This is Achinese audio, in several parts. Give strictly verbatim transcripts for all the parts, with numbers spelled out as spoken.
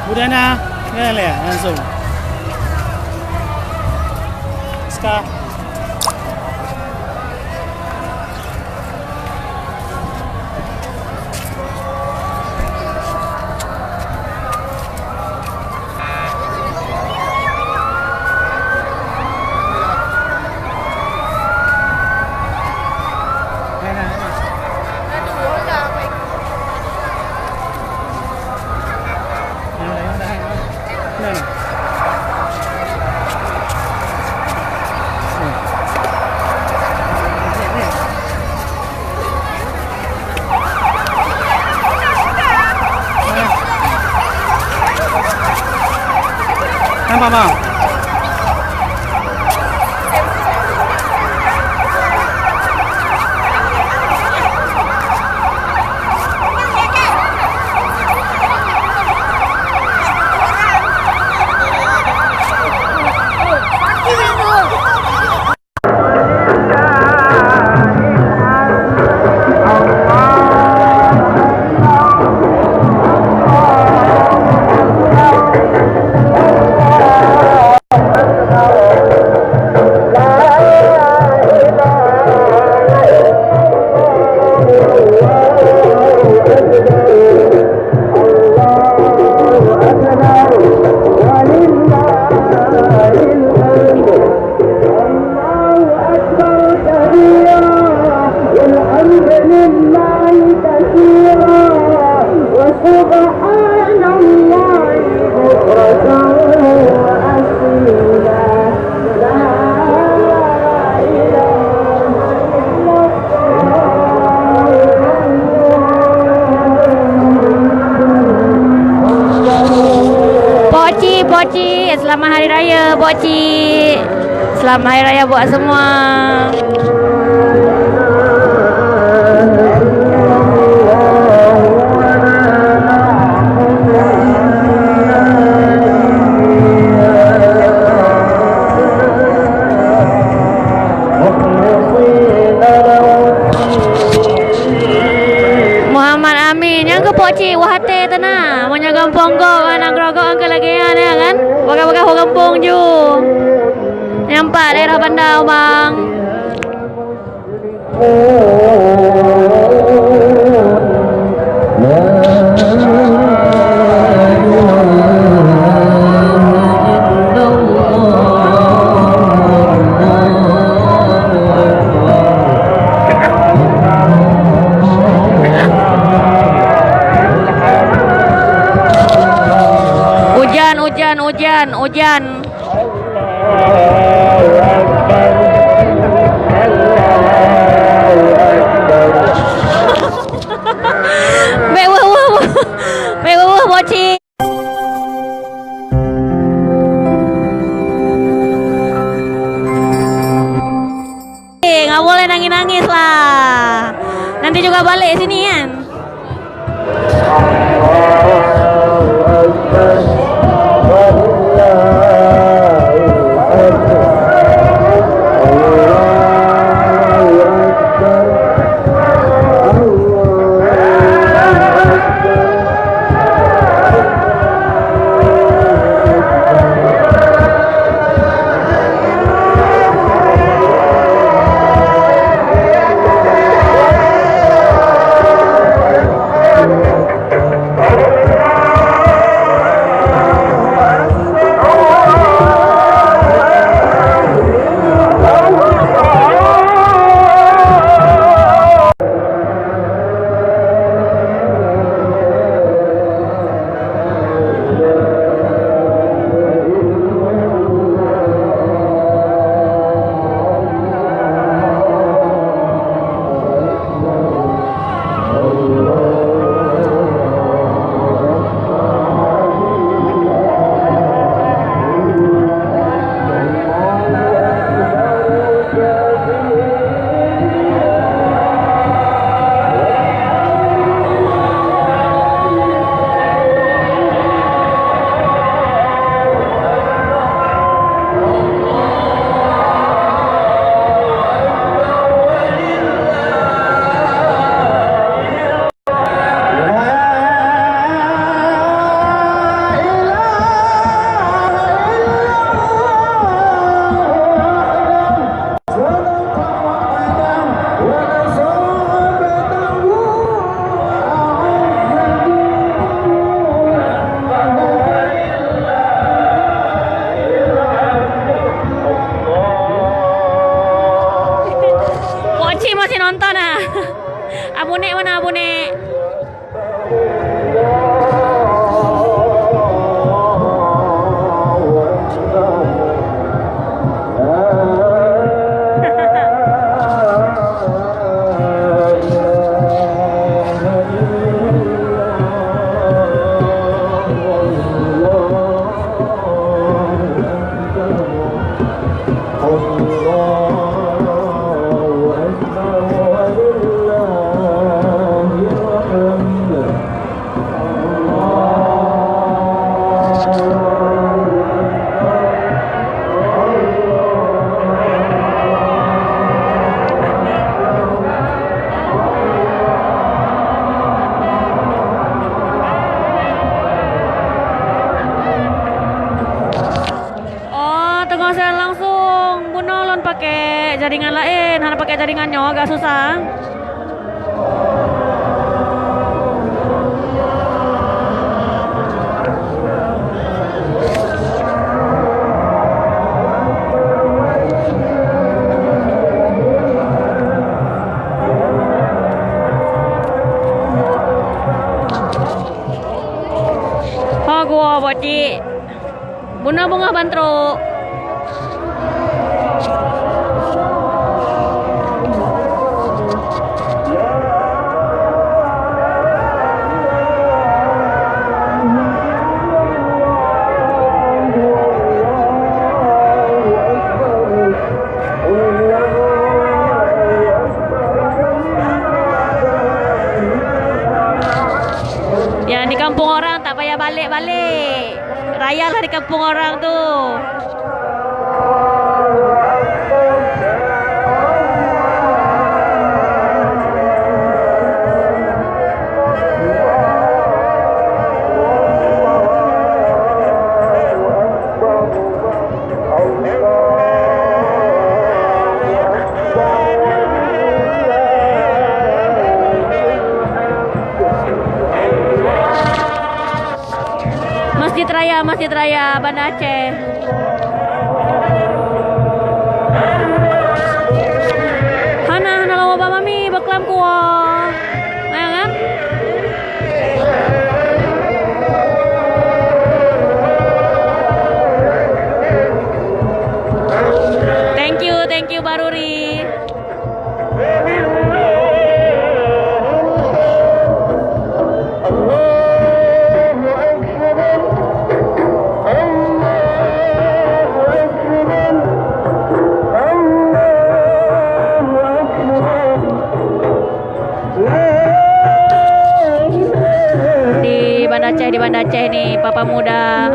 Udah na, na le langsung. Ska. Nampak, bang? الله أكبر كبيرا، والحمد لله كثيرا، وسبحان الله بكرة وأصيلا. لا إله إلا الله. Poci, Poci, selamat Hari Raya, Poci. Selamat Hari Raya buat semua. Muhammad Amin, nyang keu Poci, wah até teuna. Meunyoe gampông gob, aneuk droe gob, angkeu lagèe nyan, ya kan? Bagah-bagah ho gampông ju. Nyang pat daerah Banda Ubang. Ujan, ujan, ujan, ujan. Allahu Akbar. Allahu Akbar. Bèk weueh-weueh, bèk weueh-weueh, Poci. Eh, nggak boleh nangis-nangis lah. Nanti juga balik sini kan. Abu Nek mana, Abu Nek? الله أكبر، ولله الحمد. Oh, teungoh siat langsung. Bunoe lôn pakai jaringan laén, hana pakai jaringan nyoe, agak susah. Ho gua bocik. Bunoe beungoh ban trok. Nyang di kampung orang tak payah balek-balek. Rayalah di kampung orang tu. Masjid Raya, Masjid Raya Banda Aceh. Hana, hana lawa ba mami, beuklam kuah. Nah, kan? Thank you, thank you, Baruri. Di Banda Aceh, di Banda Aceh ni, Papa Muda.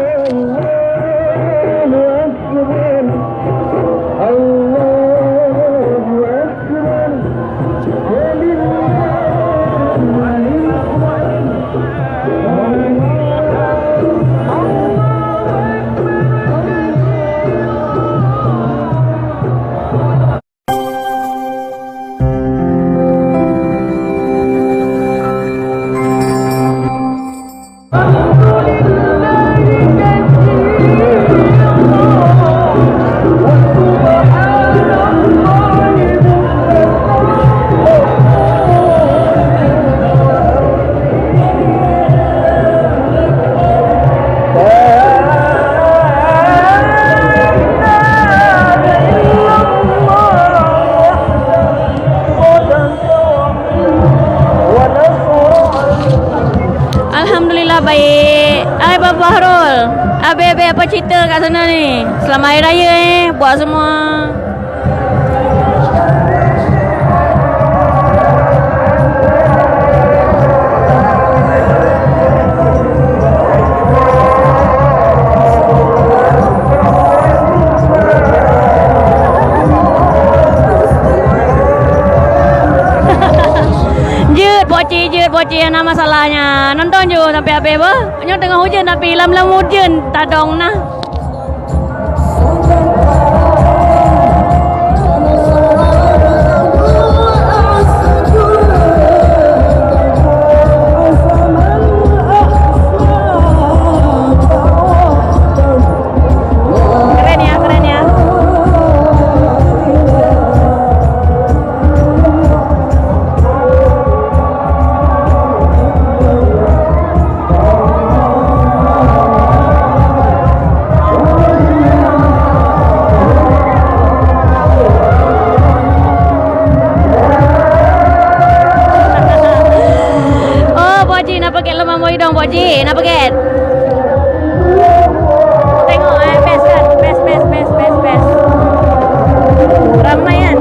Alhamdulillah, baik. Hai, Bapa Fahrul, abéh-abéh apa cerita kat sana ni? Selamat Hari Raya, eh, buat semua. Jeuet, Poci, jeuet, Poci, hana masalah nyan. Nonton ju sampai habéh, beuh. Nyoe teungoh ujeuen, tapi lam-lam ujeuen tadong na. Keren ya, keren ya. Bok Ji, na peugèt? Tengok, eh, best kan? Best, best, best, best, best. Ramai kan?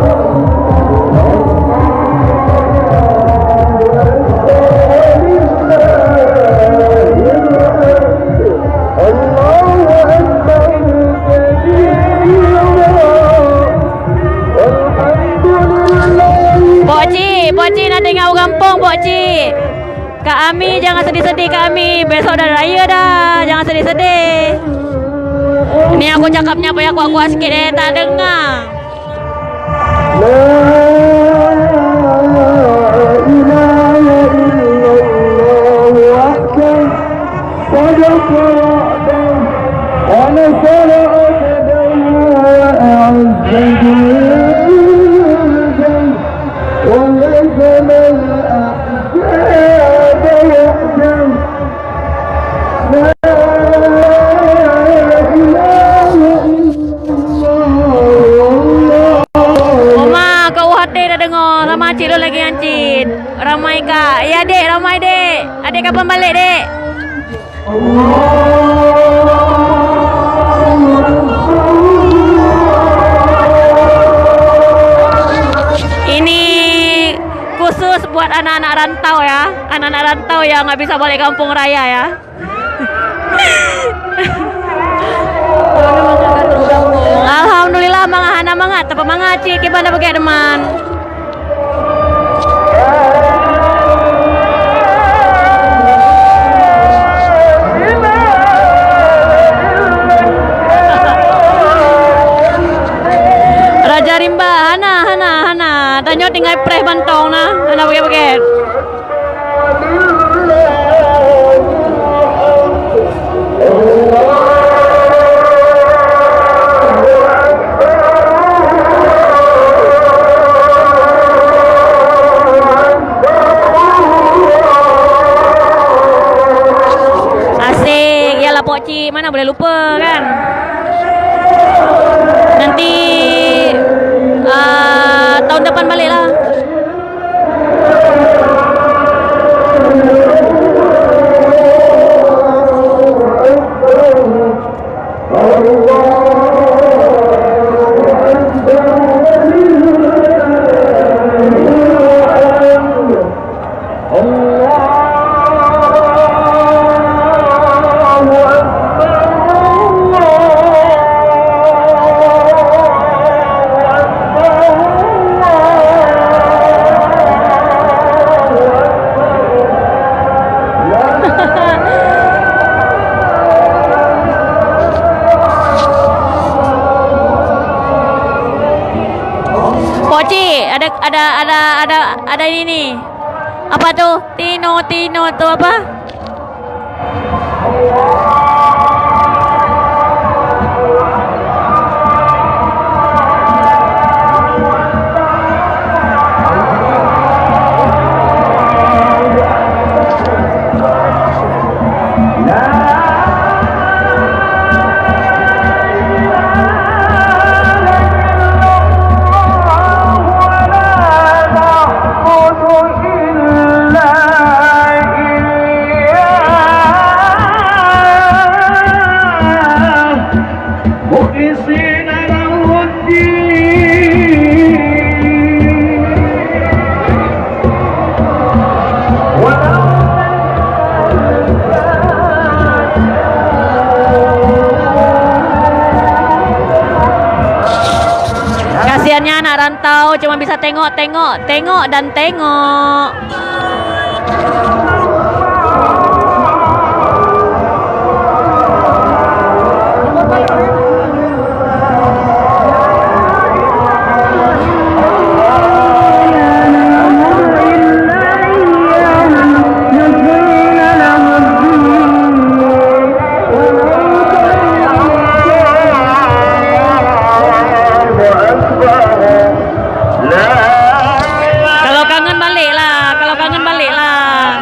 Bok Ji, Bok Ji na tinggai u gampông, Bok Ji. Kak Ami, jangan sedih-sedih, Kak Ami. Besok dah raya dah. Jangan sedih-sedih. Ni aku cakapnya payah kuat-kuat sikit, eh, tak dengar. La ilaha illallah wahdahu, sadaqa wa'dahu, wa nasara abdahu, wa a'azza jundahu, wa hazamal ahzaba wahdahu. Oma, keu u até tadeungoe, ramai cit lôn lagèe nyan cit. Ramai ka. Ya, Dek, ramai, Dek. Adek kapan balek, Dek? Ini khusus buat anak-anak rantau ya, anak-anak rantau yang nggak bisa balik kampung raya ya. Alhamdulillah, mangat hana mangat, teupeumangat cit, kiban na beuget teuma. Raja Rimba, hana, hana, hana. Tanyoe tinggai preh mantong na, hana beuget-beuget. Asik, ya lah, Pok Cik, mana boleh lupa, kan? Nanti, ah, tahun depan balik lah. Pok Cik, ada, ada, ada, ada, ada ini ni. Apa tu? Tino, tino tu apa? Kasiannya anak rantau cuma bisa tengok, tengok, tengok, dan tengok. Kalau kangen balik lah, kalau kangen balik lah.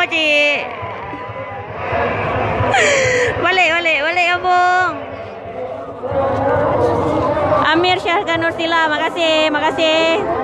Cik. Balik, balik, balik kampung. Amir Syahkan Nursila, makasih, makasih.